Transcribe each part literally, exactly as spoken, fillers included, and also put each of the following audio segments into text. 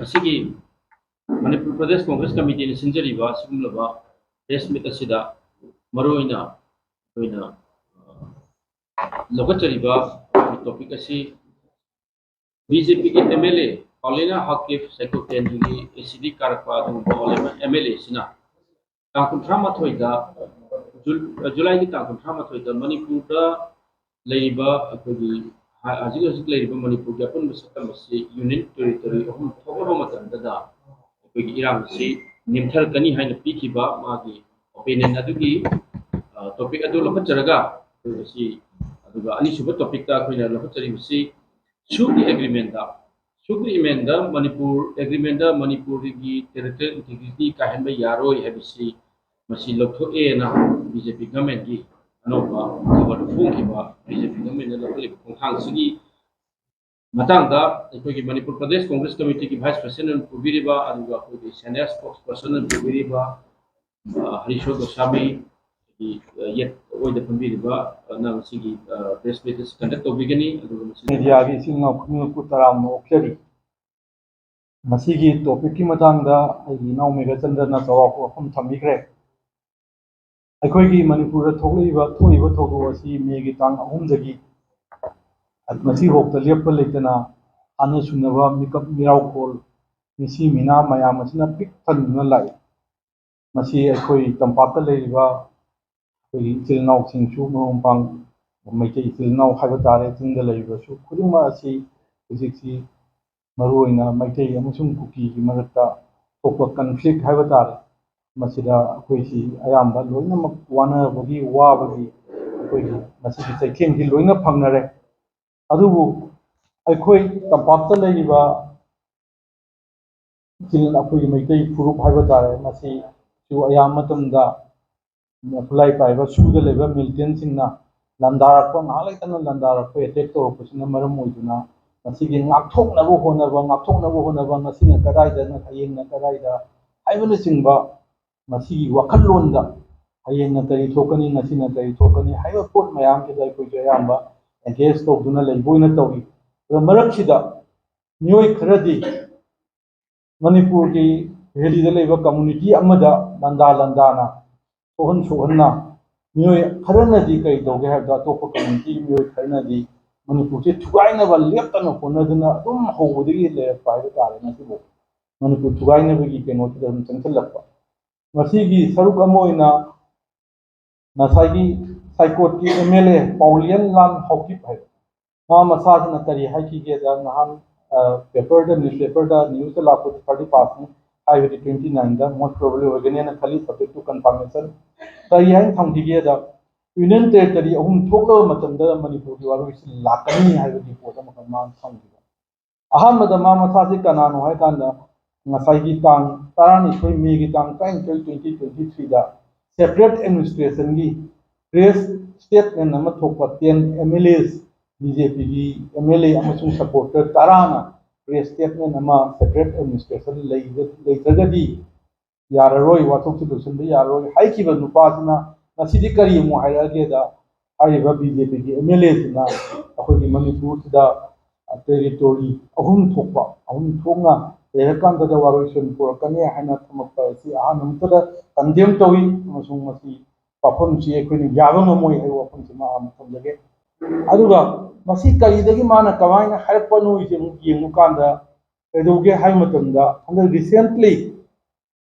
ꯉꯁꯤꯒꯤ ꯃꯅꯤꯄꯨꯔ ꯄ꯭ꯔꯗꯦꯁ ꯀꯣꯡꯒ꯭ꯔꯦꯁ ꯀꯃꯤꯇꯤꯅ ꯁꯤꯟꯖꯔꯤꯕ ꯑꯁꯤꯒꯨꯝꯂꯕ ꯄ꯭ꯔꯦꯁ ꯃꯤꯠ ꯑꯁꯤꯗ ꯃꯔꯨꯑꯣꯏꯅ ꯑꯩꯈꯣꯏꯅ ꯂꯧꯈꯠꯆꯔꯤꯕ ꯇꯣꯄꯤꯛ ꯑꯁꯤ ꯕꯤ ꯖꯦ ꯄꯤꯒꯤ ꯑꯦꯝ ꯑꯦꯜ ꯑꯦ ꯄꯥꯎꯂꯤꯅꯥ ꯍꯥꯀꯤꯞ ꯁꯥꯏꯀꯣꯇꯦꯟꯒꯤ ꯑꯦꯁꯤꯗꯤ ꯀꯥꯔꯛꯄ ꯑꯗꯨꯒꯨꯝꯕ ꯑꯦꯝ ꯑꯦꯜ ꯑꯦꯁꯤꯅ ꯇꯥꯡ ꯀꯨꯟꯊ꯭ꯔꯥ ꯃꯥꯊꯣꯏꯗ, ꯖꯨꯂꯥꯏꯒꯤ ꯇꯥꯡ ꯀꯨꯟꯊ꯭ꯔꯥ ꯃꯥꯊꯣꯏꯗ ꯃꯅꯤꯄꯨꯔꯗ ꯂꯩꯔꯤꯕ ꯑꯩꯈꯣꯏꯒꯤ ꯍꯧꯖꯤꯛ ꯍꯧꯖꯤꯛ ꯂꯩꯔꯤꯕ ꯃꯅꯤꯄꯨꯔꯒꯤ ꯑꯄꯨꯟꯕ ꯁꯛꯇꯝ ꯑꯁꯤ ꯌꯨꯅꯤꯌꯟ ꯇꯦꯔꯤꯇꯣꯔꯤ ꯑꯍꯨꯝ ꯊꯣꯛꯂꯕ ꯃꯇꯝꯗꯗ ꯑꯩꯈꯣꯏꯒꯤ ꯏꯔꯥꯡ ꯑꯁꯤ ꯅꯦꯝꯊꯔꯛꯀꯅꯤ ꯍꯥꯏꯅ ꯄꯤꯈꯤꯕ ꯃꯥꯒꯤ ꯑꯣꯄꯤꯅꯤꯌꯟ ꯑꯗꯨꯒꯤ ꯇꯣꯄꯤꯛ ꯑꯗꯨ ꯂꯧꯈꯠꯆꯔꯒ ꯑꯩꯈꯣꯏ ꯉꯁꯤ, ꯑꯗꯨꯒ ꯑꯅꯤꯁꯨꯕ ꯇꯣꯄꯤꯛꯇ ꯑꯩꯈꯣꯏꯅ ꯂꯧꯈꯠꯆꯔꯤꯕꯁꯤ ꯁꯨꯒꯤ ꯑꯦꯒ꯭ꯔꯤꯃꯦꯟꯗ, ꯁꯨꯒꯤ ꯑꯦꯒ꯭ꯔꯤꯃꯦꯟꯗ ꯃꯅꯤꯄꯨꯔ ꯑꯦꯒ꯭ꯔꯤꯃꯦꯟꯗ ꯃꯅꯤꯄꯨꯔꯒꯤ ꯇꯦꯔꯤꯇꯣꯔꯤꯌꯦꯜ ꯏꯟꯇꯤꯒ꯭ꯔꯤꯇꯤ ꯀꯥꯏꯍꯟꯕ ꯌꯥꯔꯣꯏ ꯍꯥꯏꯕꯁꯤ ꯃꯁꯤ ꯂꯧꯊꯣꯛꯑꯦꯅ ꯕꯤ ꯖꯦ ꯄꯤ ꯒꯃꯦꯟꯒꯤ ꯑꯅꯧꯕ ꯈꯕꯔꯗ ꯐꯣꯡꯈꯤꯕ ꯕꯤ ꯖꯦ ꯄꯤ ꯒꯃꯦꯟꯅ ꯂꯧꯈꯠꯂꯤꯕ ꯈꯣꯡꯊꯥꯡꯁꯤꯒꯤ ꯃꯇꯥꯡꯗ ꯑꯩꯈꯣꯏꯒꯤ ꯃꯅꯤꯄꯨꯔ ꯄ꯭ꯔꯗꯦꯁ ꯀꯣꯡꯒ꯭ꯔꯦꯁ ꯀꯃꯤꯇꯤꯒꯤ ꯚꯥꯏꯁ ꯄ꯭ꯔꯁꯤꯗꯦꯟ ꯑꯣꯏꯅ ꯄꯨꯕꯤꯔꯤꯕ, ꯑꯗꯨꯒ ꯑꯩꯈꯣꯏꯒꯤ ꯁꯦꯅꯤꯌꯔ ꯁ꯭ꯄꯣꯛꯁ ꯄꯔꯁꯟ ꯑꯣꯏꯅ ꯄꯨꯕꯤꯔꯤꯕ, ꯑ, ꯍꯔꯤꯁꯣ ꯒꯣꯁꯥꯃꯤ, ꯑꯩꯒꯤ, ꯑ, ꯌꯦꯠ ꯑꯣꯏꯗ ꯐꯝꯕꯤꯔꯤꯕ, ꯑ, ꯅꯪ ꯉꯁꯤꯒꯤ, ꯑ, ꯄ꯭ꯔꯦꯁ ꯃꯤꯠ ꯑꯁꯤ ꯀꯟꯗꯛ ꯇꯧꯕꯤꯒꯅꯤ꯫ ꯑꯗꯨꯒ ꯃꯁꯤ ꯃꯤꯗꯤꯌꯥꯒꯤ ꯏꯆꯤꯜ ꯏꯅꯥꯎ ꯈꯨꯗꯤꯡꯃꯛꯄꯨ ꯇꯔꯥꯝꯅ ꯑꯣꯛꯆꯔꯤ꯫ ꯃꯁꯤꯒꯤ ꯇꯣꯄꯤꯛꯀꯤ ꯃꯇꯥꯡꯗ ꯑꯩꯒꯤ ꯏꯅꯥꯎ ꯃꯦꯘꯆꯟꯗ꯭ꯔꯅ ꯆꯥꯎꯔꯥꯛꯄ ꯋꯥꯐꯝ ꯊꯝꯕꯤꯈ꯭ꯔꯦ꯫ ꯑꯩꯈꯣꯏꯒꯤ ꯃꯅꯤꯄꯨꯔꯗ ꯊꯣꯛꯂꯛꯏꯕ, ꯊꯣꯛꯏꯕ ꯊꯧꯗꯣꯛ ꯑꯁꯤ ꯃꯦꯒꯤ ꯇꯥꯡ ꯑꯍꯨꯝꯗꯒꯤ ꯉꯁꯤꯐꯥꯎꯗ ꯂꯦꯞꯄ ꯂꯩꯇꯅ ꯍꯥꯟꯅ ꯁꯨꯅꯕ ꯃꯤꯀꯞ ꯃꯤꯔꯥꯎꯈꯣꯜ ꯃꯤꯁꯤ ꯃꯤꯅꯥ ꯃꯌꯥꯝ ꯑꯁꯤꯅ ꯄꯤꯛ ꯊꯟꯗꯨꯅ ꯂꯥꯛꯏ꯫ ꯃꯁꯤ ꯑꯩꯈꯣꯏ ꯇꯝꯄꯥꯛꯇ ꯂꯩꯔꯤꯕ ꯑꯩꯈꯣꯏꯒꯤ ꯏꯆꯤꯜ ꯏꯅꯥꯎꯁꯤꯡꯁꯨ, ꯃꯔꯨꯞ ꯃꯄꯥꯡ ꯃꯩꯇꯩ ꯏꯆꯤꯜ ꯏꯅꯥꯎ ꯍꯥꯏꯕ ꯇꯥꯔꯦ, ꯆꯤꯡꯗ ꯂꯩꯔꯤꯕꯁꯨ ꯈꯨꯗꯤꯡꯃꯛ ꯑꯁꯤ ꯍꯧꯖꯤꯛꯁꯤ ꯃꯔꯨꯑꯣꯏꯅ ꯃꯩꯇꯩ ꯑꯃꯁꯨꯡ ꯀꯨꯀꯤꯒꯤ ꯃꯔꯛꯇ ꯊꯣꯛꯄ ꯀꯟꯐ꯭ꯂꯤꯛ ꯍꯥꯏꯕ ꯇꯥꯔꯦ꯫ ꯃꯁꯤꯗ ꯑꯩꯈꯣꯏꯁꯤ ꯑꯌꯥꯝꯕ ꯂꯣꯏꯅꯃꯛ ꯋꯥꯅꯕꯒꯤ, ꯋꯥꯕꯒꯤ ꯑꯩꯈꯣꯏꯒꯤ ꯃꯁꯤꯒꯤ ꯆꯩꯊꯦꯡꯁꯤ ꯂꯣꯏꯅ ꯐꯪꯅꯔꯦ꯫ ꯑꯗꯨꯕꯨ ꯑꯩꯈꯣꯏ ꯇꯝꯄꯥꯛꯇ ꯂꯩꯔꯤꯕ ꯏꯆꯤꯜ, ꯑꯩꯈꯣꯏꯒꯤ ꯃꯩꯇꯩ ꯐꯨꯔꯨꯞ ꯍꯥꯏꯕ ꯇꯥꯔꯦ, ꯃꯁꯤꯁꯨ ꯑꯌꯥꯝꯕ ꯃꯇꯝꯗ ꯈꯨꯠꯂꯥꯏ ꯄꯥꯏꯕ ꯁꯨꯗ ꯂꯩꯕ ꯃꯤꯂꯤꯇꯦꯟꯁꯤꯡꯅ ꯂꯥꯟꯗꯥꯔꯛꯄ, ꯉꯥꯏꯍꯥꯛ ꯂꯩꯇꯅ ꯂꯥꯟꯗꯥꯔꯛꯄ, ꯑꯦꯇꯦꯛ ꯇꯧꯔꯛꯄꯁꯤꯅ ꯃꯔꯝ ꯑꯣꯏꯗꯨꯅ ꯃꯁꯤꯒꯤ ꯉꯥꯛꯊꯣꯛꯅꯕ ꯍꯣꯠꯅꯕ, ꯉꯥꯛꯊꯣꯛꯅꯕ ꯍꯣꯠꯅꯕ, ꯉꯁꯤꯅ ꯀꯗꯥꯏꯗ, ꯍꯌꯦꯡꯅ ꯀꯗꯥꯏꯗ ꯍꯥꯏꯕꯅꯆꯤꯡꯕ ꯃꯁꯤꯒꯤ ꯋꯥꯈꯜꯂꯣꯟꯗ ꯍꯌꯦꯡꯅ ꯀꯔꯤ ꯊꯣꯛꯀꯅꯤ, ꯉꯁꯤꯅ ꯀꯔꯤ ꯊꯣꯛꯀꯅꯤ ꯍꯥꯏꯕ ꯄꯣꯠ ꯃꯌꯥꯝꯁꯤꯗ ꯑꯩꯈꯣꯏꯁꯨ ꯑꯌꯥꯝꯕ ꯑꯦꯡꯒꯦꯖ ꯇꯧꯗꯨꯅ ꯂꯩꯕ ꯑꯣꯏꯅ ꯇꯧꯏ꯫ ꯑꯗꯨꯒ ꯃꯔꯛꯁꯤꯗ ꯃꯤꯑꯣꯏ ꯈꯔꯗꯤ ꯃꯅꯤꯄꯨꯔꯒꯤ ꯚꯦꯂꯤꯗ ꯂꯩꯕ ꯀꯝꯃꯨꯅꯤꯇꯤ ꯑꯃꯗ ꯂꯥꯟꯗꯥ ꯂꯥꯟꯗꯥꯅ, ꯁꯣꯛꯍꯟ ꯁꯣꯛꯍꯟꯅ, ꯃꯤꯑꯣꯏ ꯈꯔꯅꯗꯤ ꯀꯔꯤ ꯇꯧꯒꯦ ꯍꯥꯏꯕꯗ, ꯑꯇꯣꯞꯄ ꯀꯝꯃꯨꯅꯤꯇꯤꯒꯤ ꯃꯤꯑꯣꯏ ꯈꯔꯅꯗꯤ ꯃꯅꯤꯄꯨꯔꯁꯦ ꯊꯨꯒꯥꯏꯅꯕ ꯂꯦꯞꯇꯅ ꯍꯣꯠꯅꯗꯨꯅ ꯑꯗꯨꯝ ꯍꯧꯕꯗꯒꯤ ꯂꯩꯔꯛꯄ ꯍꯥꯏꯕ ꯇꯥꯔꯦ꯫ ꯉꯁꯤꯐꯥꯎ ꯃꯅꯤꯄꯨꯔ ꯊꯨꯒꯥꯏꯅꯕꯒꯤ ꯀꯩꯅꯣꯁꯤꯗ ꯑꯗꯨꯝ ꯆꯪꯁꯤꯜꯂꯛꯄ꯫ ꯃꯁꯤꯒꯤ ꯁꯔꯨꯛ ꯑꯃ ꯑꯣꯏꯅ ꯉꯁꯥꯏꯒꯤ ꯁꯥꯏꯀꯣꯠꯀꯤ ꯑꯦꯝ ꯑꯦꯜ ꯑꯦ ꯄꯥꯎꯂꯤꯌꯟ ꯂꯥꯟ ꯍꯥꯎꯀꯤꯞ ꯍꯥꯏꯕ, ꯃꯥ ꯃꯁꯥꯁꯤꯅ ꯀꯔꯤ ꯍꯥꯏꯈꯤꯒꯦꯗ, ꯅꯍꯥꯟ ꯄꯦꯄꯔꯗ, ꯅ꯭ꯌꯨꯁ ꯄꯦꯄꯔꯗ, ꯅ꯭ꯌꯨꯁꯇ ꯂꯥꯛꯄꯗ ꯊꯥꯔꯇꯤ ꯐꯥꯏꯚꯅꯤ, ꯍꯥꯏꯕꯗꯤ ꯇ꯭ꯋꯦꯟꯇꯤ ꯅꯥꯏꯟꯗ most probably ꯑꯣꯏꯒꯅꯦꯅ ꯈꯜꯂꯤ, subject to confirmation꯫ ꯀꯔꯤ ꯍꯥꯏꯅ ꯊꯝꯈꯤꯒꯦꯗ, ꯌꯨꯅꯤꯌꯟ ꯇꯦꯔꯤꯇꯣꯔꯤ ꯑꯍꯨꯝ ꯊꯣꯛꯂꯕ ꯃꯇꯝꯗ ꯃꯅꯤꯄꯨꯔꯒꯤ ꯋꯥꯔꯣꯏꯁꯤ ꯂꯥꯛꯀꯅꯤ ꯍꯥꯏꯕꯒꯤ ꯄꯣꯠ ꯑꯃꯈꯛ ꯃꯥꯅ ꯊꯝꯈꯤꯕ꯫ ꯑꯍꯥꯟꯕꯗ ꯃꯥ ꯃꯁꯥꯁꯤ ꯀꯅꯥꯅꯣ ꯍꯥꯏꯀꯥꯟꯗ, ꯉꯁꯥꯏꯒꯤ ꯇꯥꯡ ꯇꯔꯥꯅꯤꯊꯣꯏ, ꯃꯦꯒꯤ ꯇꯥꯡ ꯇꯔꯥꯅꯤꯊꯣꯏ, twenty twenty threeꯗ separate administrationꯒꯤ press statement ꯑꯃ ꯊꯣꯛꯄ, ten M L As, B J Pꯒꯤ M L A ꯑꯃꯁꯨꯡ supporter ꯇꯔꯥꯅ press statement ꯑꯃ separate administration ꯂꯩ-, ꯂꯩꯇ꯭ꯔꯒꯗꯤ ꯌꯥꯔꯔꯣꯏ, ꯋꯥꯊꯣꯛꯁꯤ ꯂꯣꯏꯁꯤꯟꯕ ꯌꯥꯔꯔꯣꯏ ꯍꯥꯏꯈꯤꯕ ꯅꯨꯄꯥꯁꯤꯅ ꯉꯁꯤꯗꯤ ꯀꯔꯤ ꯑꯃꯨꯛ ꯍꯥꯏꯔꯛꯑꯒꯦꯗ, ꯍꯥꯏꯔꯤꯕ B J Pꯒꯤ M L Aꯁꯤꯅ ꯑꯩꯈꯣꯏꯒꯤ ꯃꯅꯤꯄꯨꯔꯁꯤꯗ ꯇꯦꯔꯤꯇꯣꯔꯤ ꯑꯍꯨꯝ ꯊꯣꯛꯄ, ꯑꯍꯨꯝ ꯊꯣꯛꯅ ꯂꯩꯔꯀꯥꯟꯗꯗ ꯋꯥꯔꯣꯏꯁꯤꯟ ꯄꯨꯔꯛꯀꯅꯤ ꯍꯥꯏꯅ ꯊꯝꯃꯛꯄ ꯑꯁꯤ ꯑꯍꯥꯟꯕ ꯃꯛꯇꯗ condemn ꯇꯧꯏ, ꯑꯃꯁꯨꯡ ꯃꯁꯤ ꯋꯥꯐꯝꯁꯤ ꯑꯩꯈꯣꯏꯅ ꯌꯥꯕ ꯉꯝꯃꯣꯏ ꯍꯥꯏꯕ ꯋꯥꯐꯝꯁꯤ ꯃꯥ ꯑꯃ ꯊꯝꯖꯒꯦ꯫ ꯑꯗꯨꯒ ꯃꯁꯤ ꯀꯔꯤꯗꯒꯤ ꯃꯥꯅ ꯀꯃꯥꯏꯅ ꯍꯥꯏꯔꯛꯄꯅꯣ ꯍꯥꯏꯁꯦ ꯑꯃꯨꯛ ꯌꯦꯡꯕ ꯀꯥꯟꯗ, ꯀꯩꯗꯧꯒꯦ ꯍꯥꯏꯕ ꯃꯇꯝꯗ, ꯍꯟꯗꯛ recently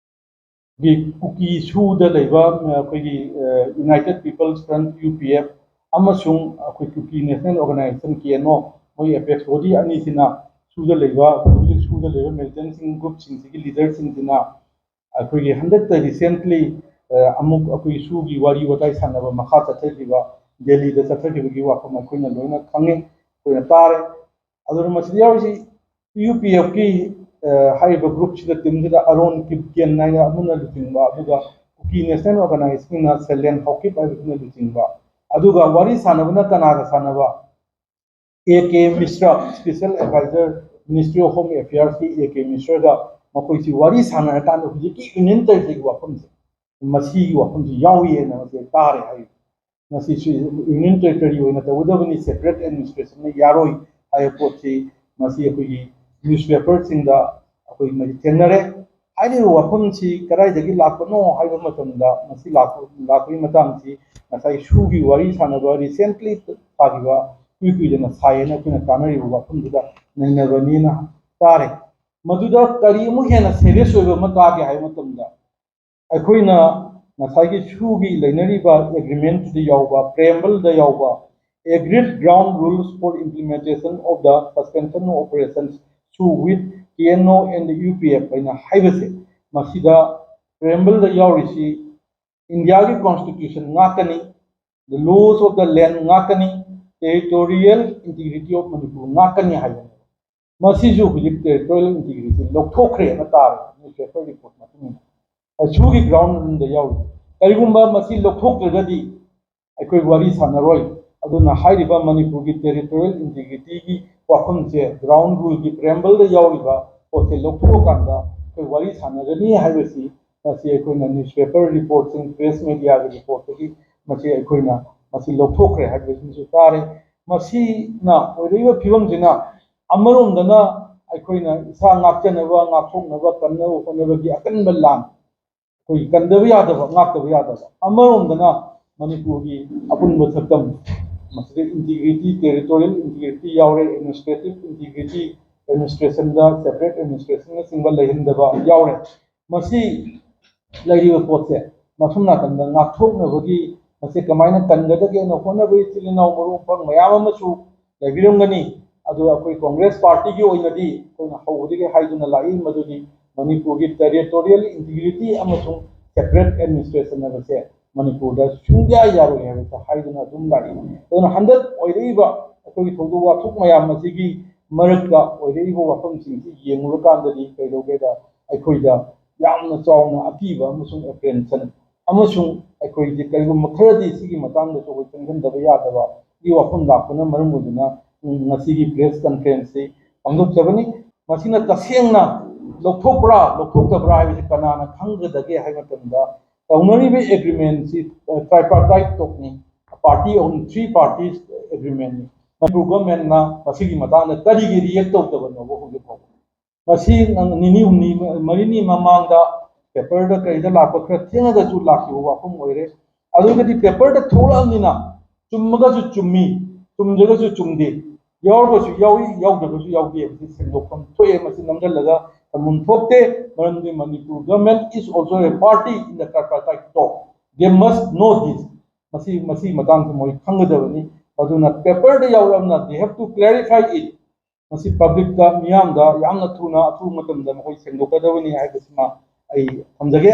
ꯒꯤ ꯀꯨꯀꯤ ꯁꯨꯗ ꯂꯩꯕ, ꯑ, ꯑꯩꯈꯣꯏꯒꯤ, ꯑ, United People's Front, U P F, ꯑꯃꯁꯨꯡ ꯑꯩꯈꯣꯏ ꯀꯨꯀꯤ National Organization, K N O, ꯃꯣꯏ apex body ꯑꯅꯤꯁꯤꯅ ꯁꯨꯗ ꯂꯩꯕ, ꯍꯧꯖꯤꯛ ꯁꯨꯗ ꯂꯩꯕ militantꯁꯤꯡ, groupꯁꯤꯡꯁꯤꯒꯤ leaderꯁꯤꯡꯁꯤꯅ ꯑꯩꯈꯣꯏꯒꯤ ꯍꯟꯗꯛꯇ recently, ꯑ, ꯑꯃꯨꯛ ꯑꯩꯈꯣꯏ ꯁꯨꯒꯤ ꯋꯥꯔꯤ ꯋꯥꯇꯥꯏ ꯁꯥꯟꯅꯕ ꯃꯈꯥ ꯆꯠꯊꯈꯤꯕ, ꯗꯦꯜꯂꯤꯗ ꯆꯠꯊꯈꯤꯕꯒꯤ ꯋꯥꯐꯝ ꯑꯩꯈꯣꯏꯅ ꯂꯣꯏꯅ ꯈꯪꯉꯤ, ꯑꯩꯈꯣꯏꯅ ꯇꯥꯔꯦ꯫ ꯑꯗꯨꯅ ꯃꯁꯤꯗ ꯌꯥꯎꯔꯤꯁꯤ U P Fꯀꯤ, ꯑ, ꯍꯥꯏꯔꯤꯕ groupꯁꯤꯗ, teamꯁꯤꯗ ꯑꯔꯣꯟ ꯀꯤꯞꯒꯦꯟ ꯍꯥꯏꯅ ꯑꯃꯅ ꯂꯨꯆꯤꯡꯕ, ꯑꯗꯨꯒ ꯀꯨꯀꯤ National Organizationꯅ ꯁꯦꯂꯦꯟ ꯍꯥꯎꯀꯤꯞ ꯍꯥꯏꯕꯁꯤꯅ ꯂꯨꯆꯤꯡꯕ, ꯑꯗꯨꯒ ꯋꯥꯔꯤ ꯁꯥꯟꯅꯕꯅ ꯀꯅꯥꯒ ꯁꯥꯟꯅꯕ? A K Mishra, Special Advisor, Ministry of Home Affairsꯀꯤ A K Mishraꯒ ꯃꯈꯣꯏꯁꯤ ꯋꯥꯔꯤ ꯁꯥꯟꯅꯔꯀꯥꯟꯗ ꯍꯧꯖꯤꯛꯀꯤ Union Territoryꯒꯤ ꯋꯥꯐꯝꯁꯦ, ꯃꯁꯤꯒꯤ ꯋꯥꯐꯝꯁꯤ ꯌꯥꯎꯏ ꯍꯥꯏꯅ ꯃꯁꯤ ꯇꯥꯔꯦ ꯍꯥꯏ꯫ ꯃꯁꯤꯁꯨ Union Territory ꯑꯣꯏꯅ ꯇꯧꯒꯗꯕꯅꯤ, separate administrationꯅ ꯌꯥꯔꯣꯏ ꯍꯥꯏꯕ ꯄꯣꯠꯁꯤ ꯃꯁꯤ ꯑꯩꯈꯣꯏꯒꯤ newspaperꯁꯤꯡꯗ ꯑꯩꯈꯣꯏ ꯃꯁꯤ ꯊꯦꯡꯅꯔꯦ꯫ ꯍꯥꯏꯔꯤꯕ ꯋꯥꯐꯝꯁꯤ ꯀꯗꯥꯏꯗꯒꯤ ꯂꯥꯛꯄꯅꯣ ꯍꯥꯏꯕ ꯃꯇꯝꯗ, ꯃꯁꯤ ꯂꯥꯛꯄ, ꯂꯥꯛꯄꯒꯤ ꯃꯇꯥꯡꯁꯤ ꯉꯁꯥꯏ ꯁꯨꯒꯤ ꯋꯥꯔꯤ ꯁꯥꯟꯅꯕ, recently ꯊꯥꯈꯤꯕ ꯏꯀꯨꯏ ꯀꯨꯏꯗꯅ ꯁꯥꯏꯌꯦꯅ ꯑꯩꯈꯣꯏꯅ ꯇꯥꯟꯅꯔꯤꯕ ꯋꯥꯐꯝꯗꯨꯗ ꯅꯩꯅꯕꯅꯤꯅ ꯇꯥꯔꯦ꯫ ꯃꯗꯨꯗ ꯀꯔꯤ ꯑꯃꯨꯛ ꯍꯦꯟꯅ serious ꯑꯣꯏꯕ ꯑꯃ ꯇꯥꯒꯦ ꯍꯥꯏꯕ ꯃꯇꯝꯗ, ꯑꯩꯈꯣꯏꯅ ꯉꯁꯥꯏꯒꯤ ꯁꯨꯒꯤ ꯂꯩꯅꯔꯤꯕ agreement ꯇꯨꯗ ꯌꯥꯎꯕ, preamble ꯗ ꯌꯥꯎꯕ, "Agreed ground rules for implementation of the suspension of operations SoO with K N O and the U P F" ꯍꯥꯏꯅ ꯍꯥꯏꯕꯁꯦ, ꯃꯁꯤꯗ preamble ꯗ ꯌꯥꯎꯔꯤꯁꯤ ꯏꯟꯗꯤꯌꯥꯒꯤ constitution ꯉꯥꯛꯀꯅꯤ, the laws of the land ꯉꯥꯛꯀꯅꯤ, territorial integrity of Manipur ꯉꯥꯛꯀꯅꯤ ꯍꯥꯏꯕꯅꯤ꯫ ꯃꯁꯤꯁꯨ ꯍꯧꯖꯤꯛ territorial integrity ꯂꯧꯊꯣꯛꯈ꯭ꯔꯦꯅ ꯇꯥꯔꯦ, newspaper report ꯃꯇꯨꯡ ꯏꯟꯅ꯫ ꯁꯨꯒꯤ ground ꯗ ꯌꯥꯎꯔꯤ꯫ ꯀꯔꯤꯒꯨꯝꯕ ꯃꯁꯤ ꯂꯧꯊꯣꯛꯇ꯭ꯔꯒꯗꯤ ꯑꯩꯈꯣꯏ ꯋꯥꯔꯤ ꯁꯥꯟꯅꯔꯣꯏ꯫ ꯑꯗꯨꯅ ꯍꯥꯏꯔꯤꯕ ꯃꯅꯤꯄꯨꯔꯒꯤ territorial integrity ꯒꯤ ꯋꯥꯐꯝꯁꯦ, ground rule ꯒꯤ preamble ꯗ ꯌꯥꯎꯔꯤꯕ ꯄꯣꯠꯁꯦ ꯂꯧꯊꯣꯛꯑꯀꯥꯟꯗ ꯑꯩꯈꯣꯏ ꯋꯥꯔꯤ ꯁꯥꯟꯅꯒꯅꯤ ꯍꯥꯏꯕꯁꯤ, ꯃꯁꯤ ꯑꯩꯈꯣꯏꯅ newspaper report ꯁꯤꯡ, press media ꯒꯤ report ꯇꯒꯤ ꯃꯁꯤ ꯑꯩꯈꯣꯏꯅ ꯃꯁꯤ ꯂꯧꯊꯣꯛꯈ꯭ꯔꯦ ꯍꯥꯏꯕꯁꯤꯃꯁꯨ ꯇꯥꯔꯦ꯫ ꯃꯁꯤꯅ ꯑꯣꯏꯔꯛꯏꯕ ꯐꯤꯕꯝꯁꯤꯅ ꯑꯃꯔꯣꯝꯗꯅ ꯑꯩꯈꯣꯏꯅ ꯏꯁꯥ ꯉꯥꯛꯆꯅꯕ, ꯉꯥꯛꯊꯣꯛꯅꯕ ꯀꯟꯅꯕ ꯍꯣꯠꯅꯕꯒꯤ ꯑꯀꯟꯕ ꯂꯥꯟ, ꯑꯩꯈꯣꯏ ꯀꯟꯗꯕ ꯌꯥꯗꯕ, ꯉꯥꯛꯇꯕ ꯌꯥꯗꯕ꯫ ꯑꯃꯔꯣꯝꯗꯅ ꯃꯅꯤꯄꯨꯔꯒꯤ ꯑꯄꯨꯟꯕ ꯁꯛꯇꯝ, ꯃꯁꯤꯗ integrity, territorial integrity ꯌꯥꯎꯔꯦ, administrative integrity, administration ꯗ separate administration ꯅꯆꯤꯡꯕ ꯂꯩꯍꯟꯗꯕ ꯌꯥꯎꯔꯦ꯫ ꯃꯁꯤ ꯂꯩꯔꯤꯕ ꯄꯣꯠꯁꯦ ꯃꯐꯝ ꯅꯥꯀꯟꯗ ꯉꯥꯛꯊꯣꯛꯅꯕꯒꯤ, ꯃꯁꯤ ꯀꯃꯥꯏꯅ ꯀꯟꯒꯗꯒꯦꯅ ꯍꯣꯠꯅꯕ ꯏꯆꯤꯜ ꯏꯅꯥꯎ ꯃꯔꯨꯞ ꯃꯄꯥꯡ ꯃꯌꯥꯝ ꯑꯃꯁꯨ ꯂꯩꯕꯤꯔꯝꯒꯅꯤ꯫ ꯑꯗꯨ ꯑꯩꯈꯣꯏ Congress party ꯒꯤ ꯑꯣꯏꯅꯗꯤ ꯑꯩꯈꯣꯏꯅ ꯍꯧꯕꯗꯒꯤ ꯍꯥꯏꯗꯨꯅ ꯂꯥꯛꯏ, ꯃꯗꯨꯗꯤ ꯃꯅꯤꯄꯨꯔꯒꯤ territorial integrity ꯑꯃꯁꯨꯡ separate administration ꯍꯥꯏꯕꯁꯦ ꯃꯅꯤꯄꯨꯔꯗ ꯁꯨꯡꯌꯥ ꯌꯥꯔꯣꯏ ꯍꯥꯏꯕꯁꯦ ꯍꯥꯏꯗꯨꯅ ꯑꯗꯨꯝ ꯂꯥꯛꯏ꯫ ꯑꯗꯨꯅ ꯍꯟꯗꯛ ꯑꯣꯏꯔꯛꯏꯕ ꯑꯩꯈꯣꯏꯒꯤ ꯊꯧꯗꯣꯛ ꯋꯥꯊꯣꯛ ꯃꯌꯥꯝ ꯑꯁꯤꯒꯤ ꯃꯔꯛꯇ ꯑꯣꯏꯔꯛꯏꯕ ꯋꯥꯐꯝꯁꯤꯡꯁꯤ ꯌꯦꯡꯉꯨꯔꯀꯥꯟꯗꯗꯤ ꯀꯩꯗꯧꯒꯦꯗ, ꯑꯩꯈꯣꯏꯗ ꯌꯥꯝꯅ ꯆꯥꯎꯅ ꯑꯀꯤꯕ ꯑꯃꯁꯨꯡ apprehension ꯑꯃꯁꯨꯡ ꯑꯩꯈꯣꯏꯁꯦ ꯀꯔꯤꯒꯨꯝꯕ ꯈꯔꯗꯤ ꯁꯤꯒꯤ ꯃꯇꯥꯡꯗꯁꯨ ꯑꯩꯈꯣꯏ ꯆꯪꯁꯤꯟꯗꯕ ꯌꯥꯗꯕꯒꯤ ꯋꯥꯐꯝ ꯂꯥꯛꯄꯅ ꯃꯔꯝ ꯑꯣꯏꯗꯨꯅ ꯉꯁꯤꯒꯤ press conference ꯁꯤ ꯄꯥꯡꯊꯣꯛꯆꯕꯅꯤ꯫ ꯃꯁꯤꯅ ꯇꯁꯦꯡꯅ ꯂꯧꯊꯣꯛꯄ꯭ꯔꯥ ꯂꯧꯊꯣꯛꯇꯕ꯭ꯔꯥ ꯍꯥꯏꯕꯁꯤ ꯀꯅꯥꯅ ꯈꯪꯒꯗꯒꯦ ꯍꯥꯏꯕ ꯃꯇꯝꯗ, ꯇꯧꯅꯔꯤꯕ agreement ꯁꯤ tripartite talk ꯅꯤ, party ꯑꯍꯨꯝ, three parties agreement ꯅꯤ꯫ ꯃꯅꯤꯄꯨꯔ government ꯅ ꯃꯁꯤꯒꯤ ꯃꯇꯥꯡꯗ ꯀꯔꯤꯒꯤ react ꯇꯧꯗꯕꯅꯣꯕ ꯍꯧꯖꯤꯛ ꯐꯥꯎꯕ? ꯃꯁꯤ ꯅꯤꯅꯤ ꯍꯨꯝꯅꯤ ꯃꯔꯤꯅꯤ ꯃꯃꯥꯡꯗ ꯄꯦꯄꯔꯗ ꯀꯩꯗ ꯂꯥꯛꯄ ꯈꯔ ꯊꯦꯡꯉꯒꯁꯨ ꯂꯥꯛꯈꯤꯕ ꯋꯥꯐꯝ ꯑꯣꯏꯔꯦ꯫ ꯑꯗꯨꯒꯗꯤ ꯄꯦꯄꯔꯗ ꯊꯣꯛꯂꯛꯑꯕꯅꯤꯅ ꯆꯨꯝꯃꯒꯁꯨ ꯆꯨꯝꯃꯤ, ꯆꯨꯝꯗ꯭ꯔꯒꯁꯨ ꯆꯨꯝꯗꯦ, ꯌꯥꯎꯔꯒꯁꯨ ꯌꯥꯎꯏ, ꯌꯥꯎꯗ꯭ꯔꯒꯁꯨ ꯌꯥꯎꯗꯦ ꯍꯥꯏꯕꯁꯤ ꯁꯦꯡꯗꯣꯛꯐꯝ ꯊꯣꯛꯑꯦ꯫ ꯃꯁꯤ ꯅꯝꯁꯤꯜꯂꯒ ꯊꯝꯐꯝ ꯊꯣꯛꯇꯦ꯫ ꯃꯔꯝꯗꯤ Manipur government is also a party in the tripartite talk. They must know this. ꯃꯁꯤ ꯃꯁꯤ ꯃꯇꯥꯡꯁꯤ ꯃꯣꯏ ꯈꯪꯒꯗꯕꯅꯤ꯫ ꯑꯗꯨꯅ ꯄꯦꯄꯔꯗ ꯌꯥꯎꯔꯕꯅ they have to clarify it. ꯃꯁꯤ ꯄꯕ꯭ꯂꯤꯛꯇ, ꯃꯤꯌꯥꯝꯗ ꯌꯥꯝꯅ ꯊꯨꯅ ꯑꯊꯨꯕ ꯃꯇꯝꯗ ꯃꯈꯣꯏ ꯁꯦꯡꯗꯣꯛꯀꯗꯕꯅꯤ ꯍꯥꯏꯕꯁꯤꯃ ꯑꯩ ꯊꯝꯖꯒꯦ꯫